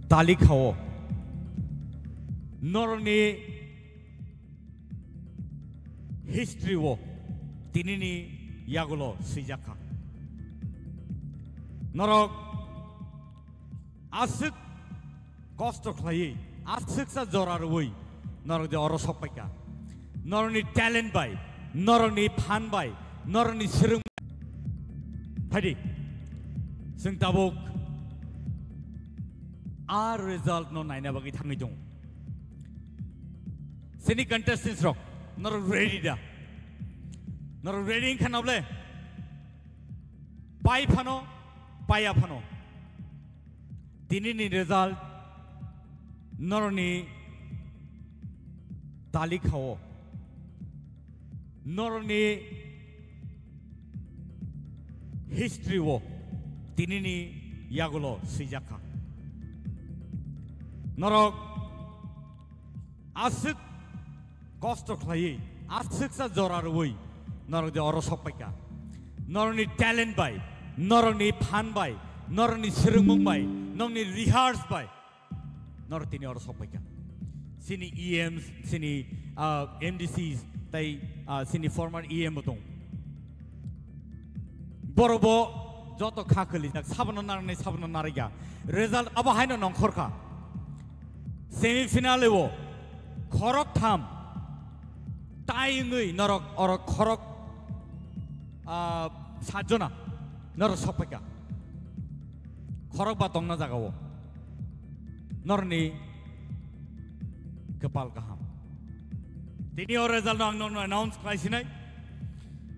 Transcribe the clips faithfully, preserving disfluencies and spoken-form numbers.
Talikha o norokni history o tinini yagulo swijak kha. Norok aswk kosto khlaiwi, aswksa jora rwui norok je oro sok paikha. Norokni talent bai, norokni phan bai, norokni swrwng bai. Phaidi, chwng tabuk a result no naina bagwi thangwi tongo. Chini contestants rok, norok ready da? Norok ready wngkha na ble? Pai phano, paiya phano. Tinini result norokni talikha o, norokni history o tinini yagulo swijak kha. Norok aswk kosto khlaiwi, aswksa jora rwui norok je oro sok paikha. Norokni talent bai, norokni phan bai, norokni swrwngmung bai, norokni rehearse bai norok tini oro sok paikha. Chini E Ms, chini, ah, M D Cs, tei, ah, chini former E M bo tong. Borok bo joto kha kwlijak, sabono narwknai, sabono narwkya. Result abo haino nongkhor kha. Semi final o khorok tham tai wngwi norok oro khorok, ah, sat jona norok sok paikha. Khorok ba tongna jaga o norokni kwpal kaham. Tini o result no ang nono announce khlai sinai.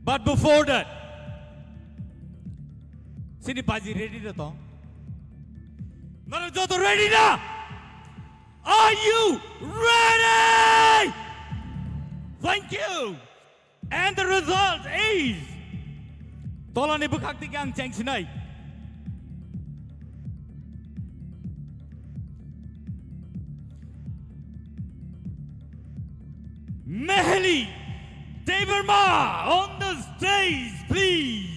But before that, chini baji ready da to? Norok joto ready da? Are you ready? Thank you. And the result is, tolani bwkhak digi ang cheng sinai. Meheli Debbarma on the stage, please.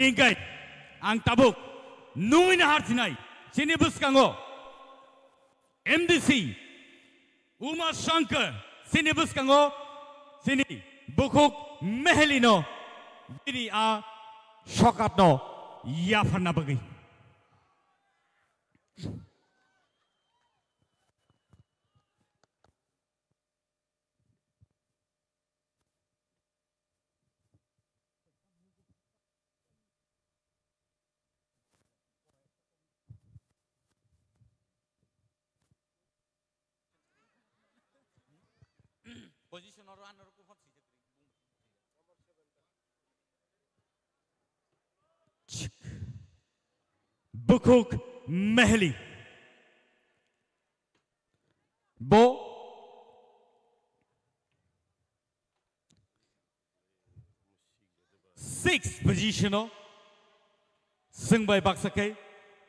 Hingkai ang tabuk nungwi nahar sinai, chini bwskango M D C Uma Shankar, chini bwskango chini bukhuk Meheli no bini a sokat no yapharna bagwi. Position oro ano rukun hot sijak ri. Chik. Bukhuk Meheli. Bo six position o swngbai baksa khe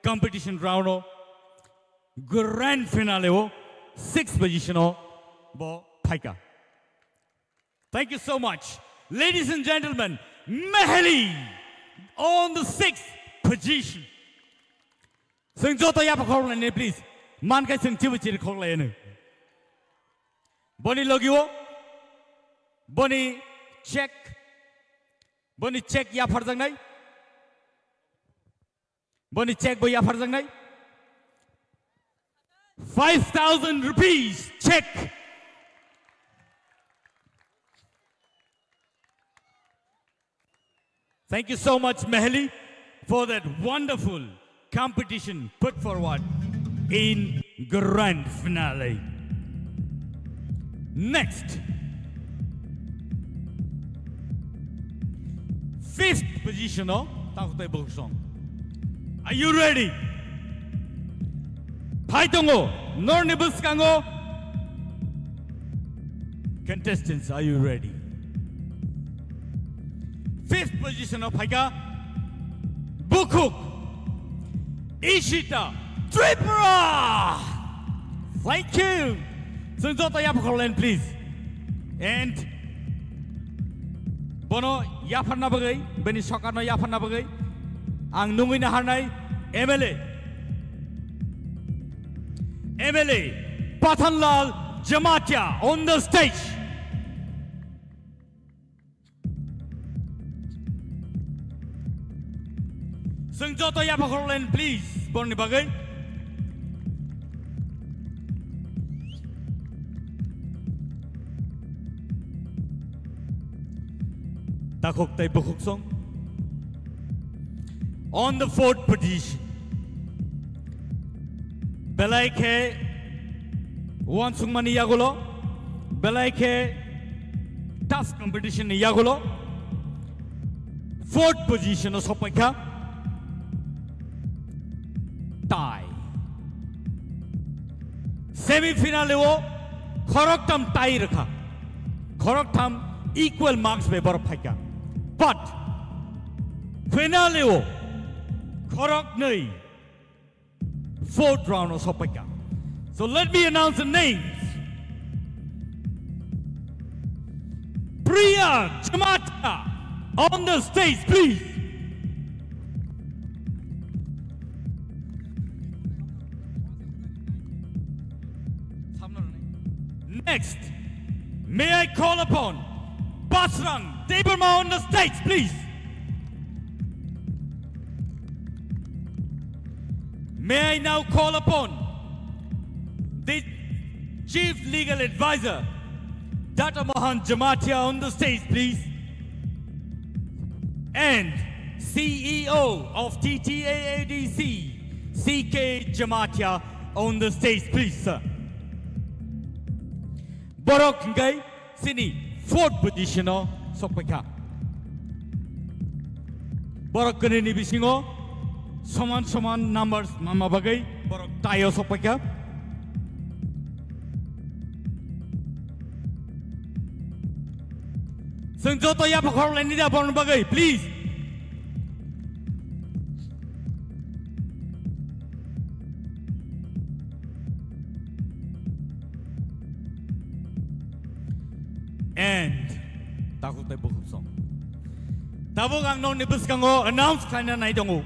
competition round o grand finale o six position o bo phaikha. Thank you so much. Ladies and gentlemen, Meheli on the sixth position. Chwng joto yapha khorok lainai, please. Man khai chwng chibu chiri khorok lainai. Boni logi o, boni check, boni check yapharjaknai. Boni check bo yapharjaknai. Five thousand rupees check. Thank you so much, Meheli, for that wonderful competition put forward in grand finale. Next, fifth position o takhuk tai bukhuk song. Are you ready? Phai tongo, norni bwskango. Contestants, are you ready? Fifth position o phaikha Bukhuk Ishita Tripura. Thank you. Chwng joto yapha khorlain, please. And bono yapharna bagwi, bini sokarno yapharna bagwi ang nungwi naharnai M L A, M L A Pathanlal Jamatia on the stage. Chwng joto yapha khorlain, please, borni bagwi. Takhuk tei bukhuk song. On the fourth position. Belai khe uansukmani yagulo, belai khe tough competition ni yagulo, fourth position o sokpaikha. Tie. Semi final o khoroktham tie rwkha. Khoroktham equal marks bai borok phaikha. But finale o khoroknwi fourth round o sokpaikha. So let me announce the names. Priya Jamatia on the stage, please. Next, may I call upon Basrang Debbarma on the stage, please. May I now call upon the Chief Legal Advisor, Doctor Mohan Jamatia, on the stage, please. And C E O of T T A A D C, C K Jamatia, on the stage, please, sir. Borok hingkai chini fourth position o sokpaikha. Borok kwnwi ni bisingo soman soman numbers manma bagwi borok tie o sokpaikha. Chwng joto yapha khorok laini da borokni bagwi, please. And takhuk tei bukhuk song. Tabuk ang nokni bwskango announce khlaina nai tongo.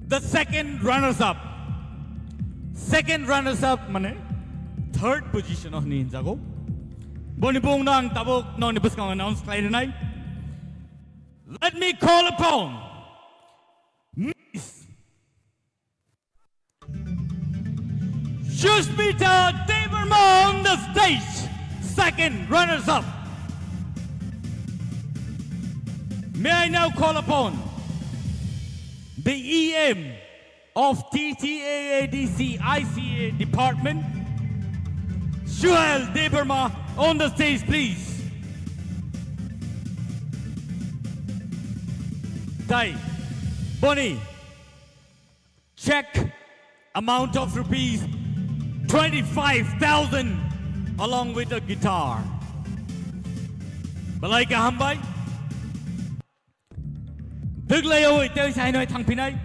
The second runners up. Second runners up mane third position o hwnwi hinjago. Boni bungno ang tabuk nokni bwskango announce khlai rwnai. Let me call upon Miss Sushmita Debbarma on the stage, second runners-up. May I now call upon the E M of T T A A D C I C A department, Suhel Debbarma, on the stage, please. Tai, Bonnie. Check amount of rupees twenty-five thousand along with a guitar. Belai kaham bai. Dwglaiwi tei sainoi thangphinai.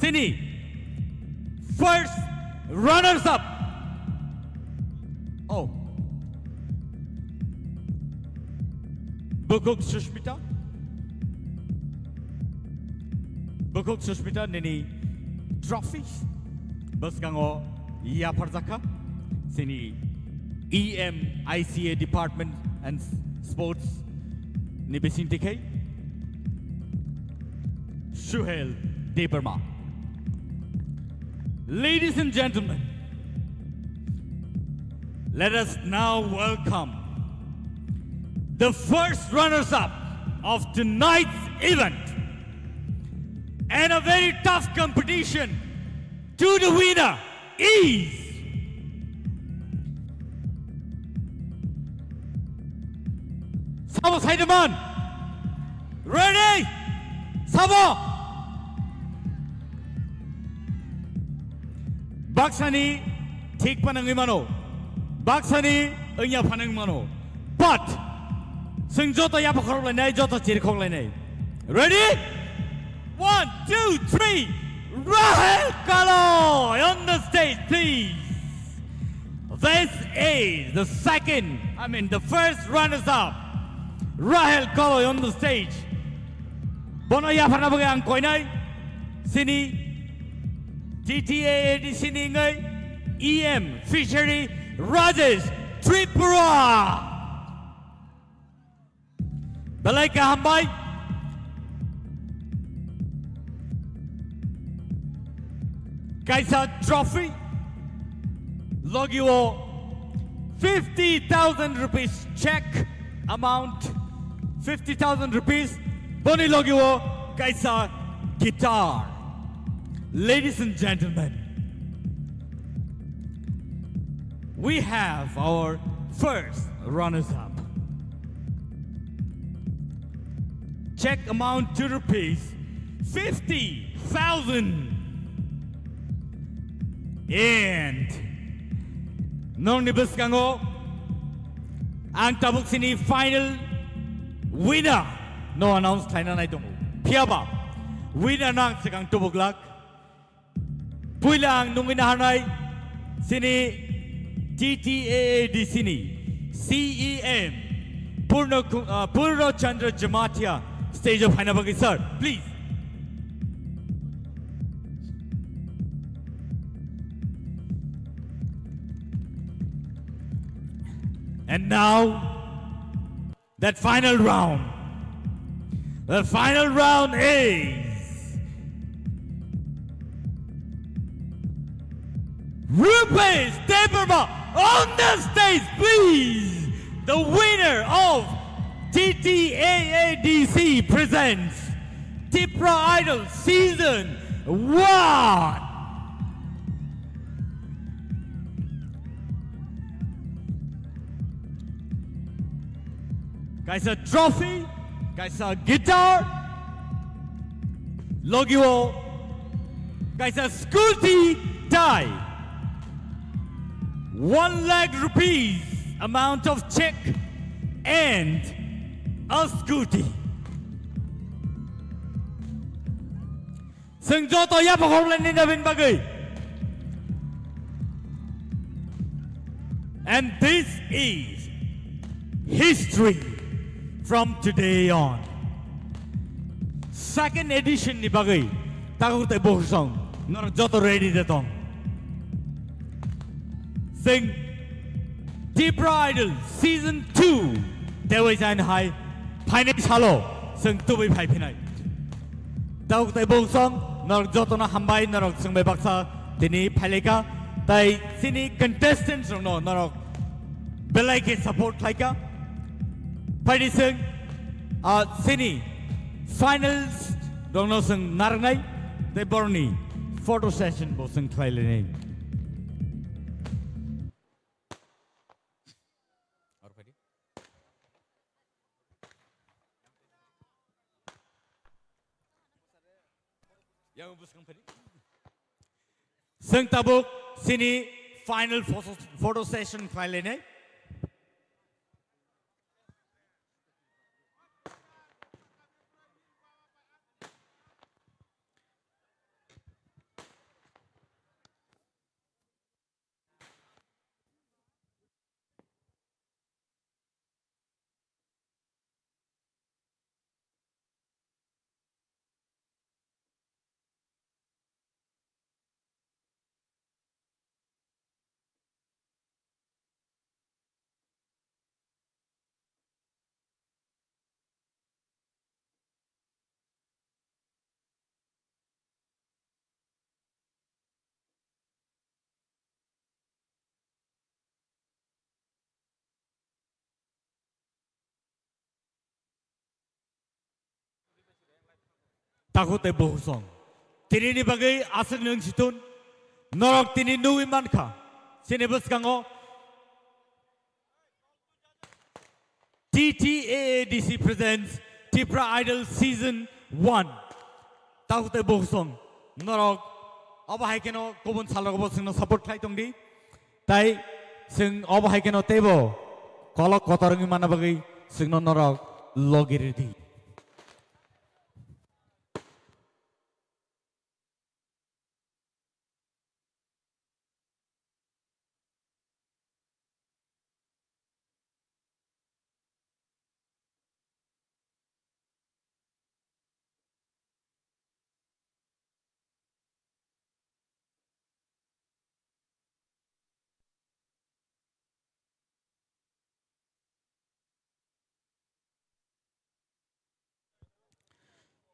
Chini first runners up. Oh. Bukhuk Sushmita. Bukhuk Sushmita nini trophy bwskango yapharjakha. Chini E M I C A Department and Sports ni bising tikhe Suhel Debbarma. Ladies and gentlemen, let us now welcome the first runners-up of tonight's event and a very tough competition to the winner is Sabo Saidaman. Ready? Sabo. Baksani thik phanangwi mano. Baksani wngya phanangwi mano. But, chwng joto yapha khorok lainai, joto chiri khok lainai. Ready? One, two, three. Rahel Kaloi on the stage, please. This is the second, I mean, the first runners-up. Rahel Kaloi on the stage. Bono yapharna bagwi ang koinai. Sini T T A A D C ni wngwi E M Fishery Rajesh Tripura. Belai kaham bai. Kaisa trophy. Logi o fifty thousand rupees check amount. Fifty thousand rupees. Boni logi o kaisa guitar. Ladies and gentlemen, we have our first runners-up. Check amount to rupees fifty thousand. And nongni bwskango ang tabuk sini final winner no announce khlaina nai tongo. Phiyaba winner no ang swkang tubuk lak. Puila ang nungwi naharnai sini T T A A D C ni C E M Purno Ku-, uh, Purno Chandra Jamatia stage o phaina bagwi, sir, please. And now, that final round. The final round is Rupesh Debbarma on the stage, please. The winner of T T A A D C presents Tipra Idol Season one. Kaisa trophy, kaisa guitar, logi o kaisa scooty tai. One lakh rupees amount of check and a scooty. Chwng joto yapha khoroknai nini bagwi. And this is history from today on. Second edition ni bagwi takhuk tei bukhuk song norok joto ready de tong. Chwng Tipra Idol Season two tei waisa hai phainai salo chwng tubui phai phinai. Takhuk tei bukhuk song norok jotono hambai, norok chwng bai baksa tini phailai kha, tei chini contestants rokno norok belai khe support khlai kha. Phaidi chwng, ah, chini finals rokno chwng narwknai tei borokni photo session bo chwng khlai lainai. Yang bwskang phadi. Chwng tabuk chini final photo, photo session khlai lainai. Takhuk tei bukhuk song. Tini ni bagwi aswk nwng si tun. Norok tini nugwi mankha. Chini bwskango T T A A D C presents Tipra Idol Season one. Takhuk tei bukhuk song. Norok Obo hai kheno kubun salrogo bo chwngno support khlai tongdi. Tai chwng obo hai kheno teibo kolok kotor wngwi manna bagwi chwngno norok logi rwdi.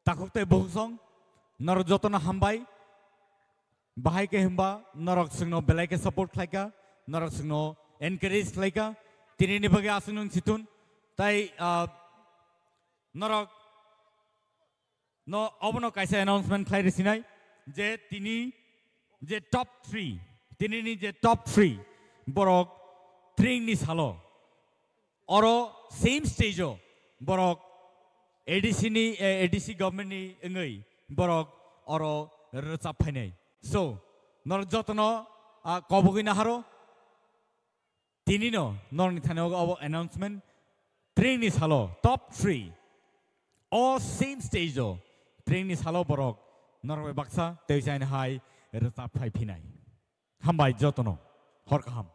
Takhuk tei bukhuk song, norok jotono hambai. Bahai khe hwnba norok chwngno belai khe support khlaika, norok chwngno encourage khlaika. Tinini bagwi aswk nwng chitun. Tai, ah, norok no obono kaisa announcement khlai rwsinai je tini je top three, tinini je top three borok tringni salo oro same stage o borok A D C ni, eh, A D C government ni wngwi borok oro rwchap phainai. So, norok jotono, ah, kobogwi naharo. Tinino norokni thani ogo obo announcement. Tringni salo top three. O same stage o tringni salo borok norok bai baksa tei chaina hai rwchap phai phinai. Hambai jotono. Hor kaham.